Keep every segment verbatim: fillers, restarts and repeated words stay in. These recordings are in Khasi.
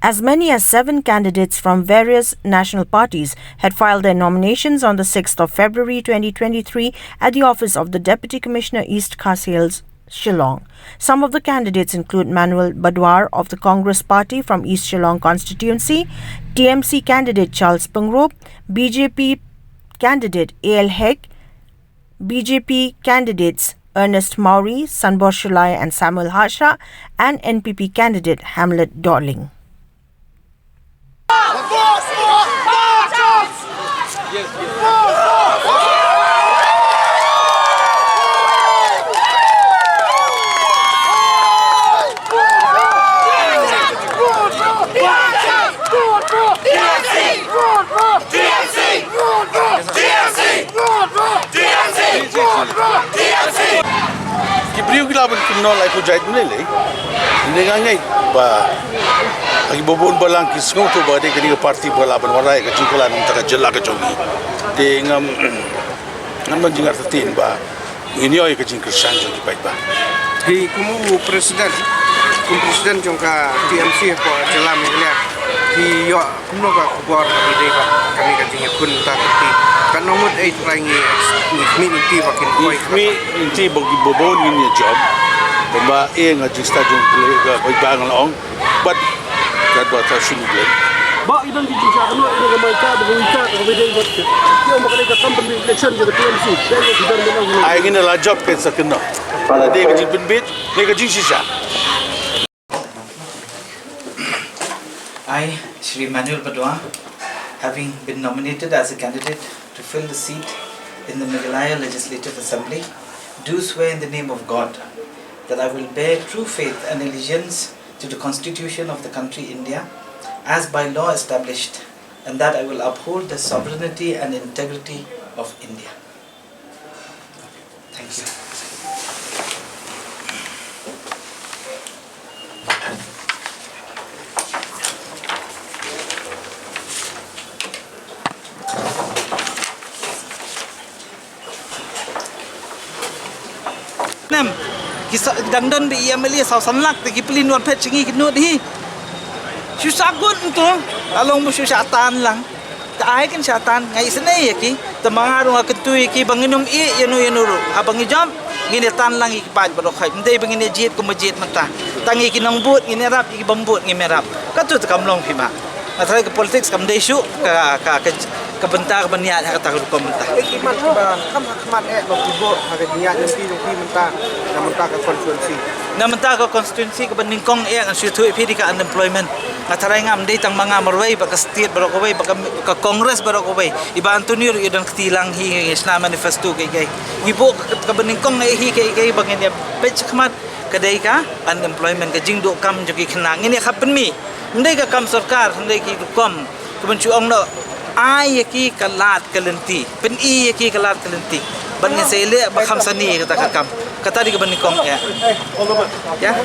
As many as seven candidates from various national parties had filed their nominations on the sixth of February twenty twenty-three at the office of the Deputy Commissioner, East Khasi Hills, Shillong. Some of the candidates include Manuel Badwar of the Congress Party from East Shillong constituency, T M C candidate Charles Pyngrope, B J P candidate A L Hek, B J P candidates Ernest Mawrie, Sanbor Shullai and Samuel Harsha, and N P P candidate Hamlet Dohling. Ki briew ki lah ban kynnoh lai ko jait mynne lei. Ynda nga ngeit ba ha kiba bun balang ki sngewthuh ba dei kane ka party ba lah ban wanrah ka jingkylla na ka bynta ka jylla ka jong ngi. Te ngam, ngam don jingartatien ba ngin ïoh ïa ka jingkyrshan jong ki paidbah. Hi kum u president, kum president jong ka T M C hapoh jylla Meghalaya, hi ïoh kumno ka khubor ha kane ka jingïakhun mynta ka party? Katno ngut, eh, trai ngi, ngi khmih ngi ti ba kin poi? Ngi khmih ngi ti ba ki babun ngin ïa jop. Tangba ïa nga jingstad jong ka paidbah nga la ong. Bad katba ta shu ngi. Ba i dang ki jingshah kano i dang ka mai ka ba ka wi ka ka wi dei bad ki ong ba ka dei ka kam ban election jong ka T M C. Dei ka ki dang dei. Ai ngin la jop ka sa kano. Ba la dei ka jingpynbit ne ka jingshisha. I, Shri Manuel Badwar, having been nominated as a candidate to fill the seat in the Meghalaya Legislative Assembly, do swear in the name of God that I will bear true faith and allegiance to the Constitution of the country India as by law established, and that I will uphold the sovereignty and integrity of India. Thank you. Nem, ki sa-, dang don ba i M L A saw san lak, te ki plie nud phet sha ngi ki nud hi. Shu shah kut ntu, la long ba shu shah tan lang. Te ai kin shah tan, nga isynei ïa ki, te ma nga ruh nga kyntu ïa ki ba ngin ym ïeh ïa no ïa no ruh. Haba ngi jop, ngin ïa tan lang ïa ki paid baroh khoit. Ym dei ba ngin ïa jied kumba jied mynta. Tang ïa ki nongbud ngin ïarap, ïa ki bym bud ngim ïarap. Katto te kam long phi ma. Nga tharai ka politics kam dei shuh ka, ka, ka, ka bynta ka ban ïaid ha kata ka rukom bynta. Ki mat kiba kham ha khmat eh ba ki vote ha ka jingïaid lynti jong phi mynta na mynta ka constituency. Na mynta ka constituency kaba nyngkong eh ngan shu ïathuh ïa phi dei ka unemployment. Nga tharai ngam dei tang ma nga marwei, ba ka state baroh kawei, ba ka, ka Congress baroh kawei. I Bah Anthony ruh i don kti lang hi, i shna manifesto kaei kaei. Ngi buh ka, kaba nyngkong eh hi kaei kaei ba ngin ïa peit shakhmat ka dei ka unemployment, ka jingduh kam jong ki khynnah. Ngin ïa khap pynmih. Ym dei ka kam sorkar, ym dei ki rukom. Ka ban shu ong noh, ai ïa ki ka lad ka lynti. Pyni ïa ki ka lad ka lynti. Ban ngin sa ïaleh ba kham sani ïa kata ka kam. Kata dei ka ban nyngkong ïa. Ïa?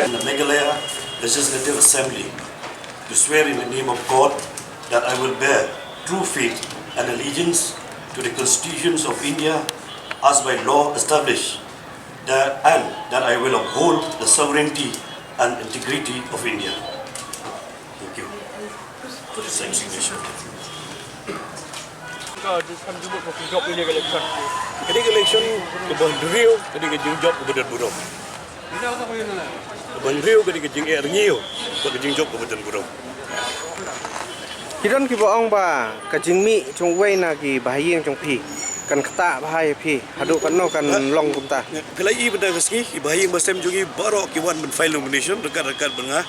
In the Meghalaya Legislative Assembly, to swear in the name of God that I will bear true faith and allegiance to the constitutions of India as by law established, that, and that I will uphold the sovereignty and integrity of India. Thank you. For this execution. Ka dei ka election kaba hynriew, ka dei ka jingjop kaba don burom. Kaba hynriew ka dei ka jingeh rngiew bad ka jingjop kaba don burom. Ki don kiba ong ba ka jingmih jong uwei na ki bahaïing jong phi kan ktah bha ïa phi, haduh katno kan long kumta? Nga, nga la ïohi mynta ka sngi, ki bahaïing basem jong ngi baroh ki wan ban file nomination ryngkat ryngkat bad nga.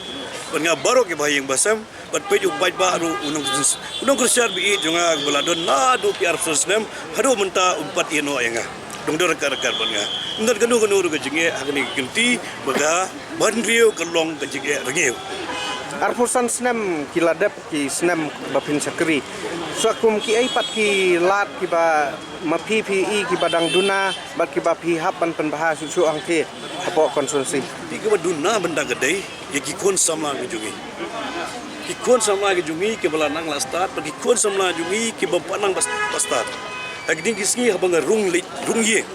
Bad nga baroh ki bahaïing basem, bad peit u paidbah ruh u nong, u nongkyrshan ba ïeit jong nga ba la don naduh phi arphew snem haduh mynta um pat ïehnoh ïa nga. Dong dor ka rakat ban nga. Ngat kano kano ruh ka jingeh ha kane ka kynti ba ka ban riew ka long ka jingeh rngiew. Arphew san snem ki la dep ki snem ba phin shakri. Sa kum ki ei pat ki lad kiba ma phi phi i kiba dang duna bad kiba phi hap ban pynbha shuh shuh hangte hapoh constituency. Ki kiba duna bynta ka dei ïa ki khun samla ki jong ngi. Ki khun samla ki jong ngi kiba la nang la stad, bad ki khun samla jong ngi kiba pat nang ba, ba stad. Ha ki ding ki sngi haba nga rung leit rung ïing.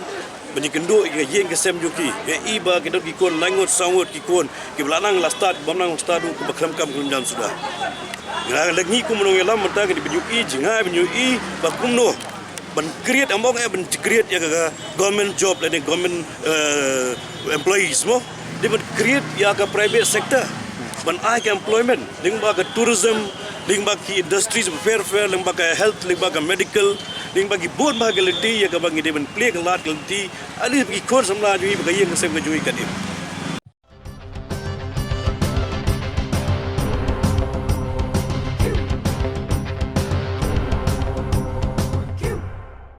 Ban ïakynduh ïa ka ïing ka sem jong ki. Nga i ba ki don ki khun laingut sawngut ki khun kiba la nang la stad, bym nang stad ruh kiba khlem kam khlem jam suda. Nga la ngi kum u nongïalam mynta ka dei ban ïohi, jngai ban ïohi ba kumno ban create, ym ong eh ban create ïa ka government job lane government, eh, employees mo. Dei ban create ïa ka private sector ban ai ka employment lyngba ka tourism, lyngba ki industries bapher bapher, lyngba ka health, lyngba ka medical, lyngba ki bun bah ki lynti ïa kaba ngi dei ban plie ka lad ka lynti. At least ki khun samla jong ngi ba ka ïing ka sem ka jong ngi kan im.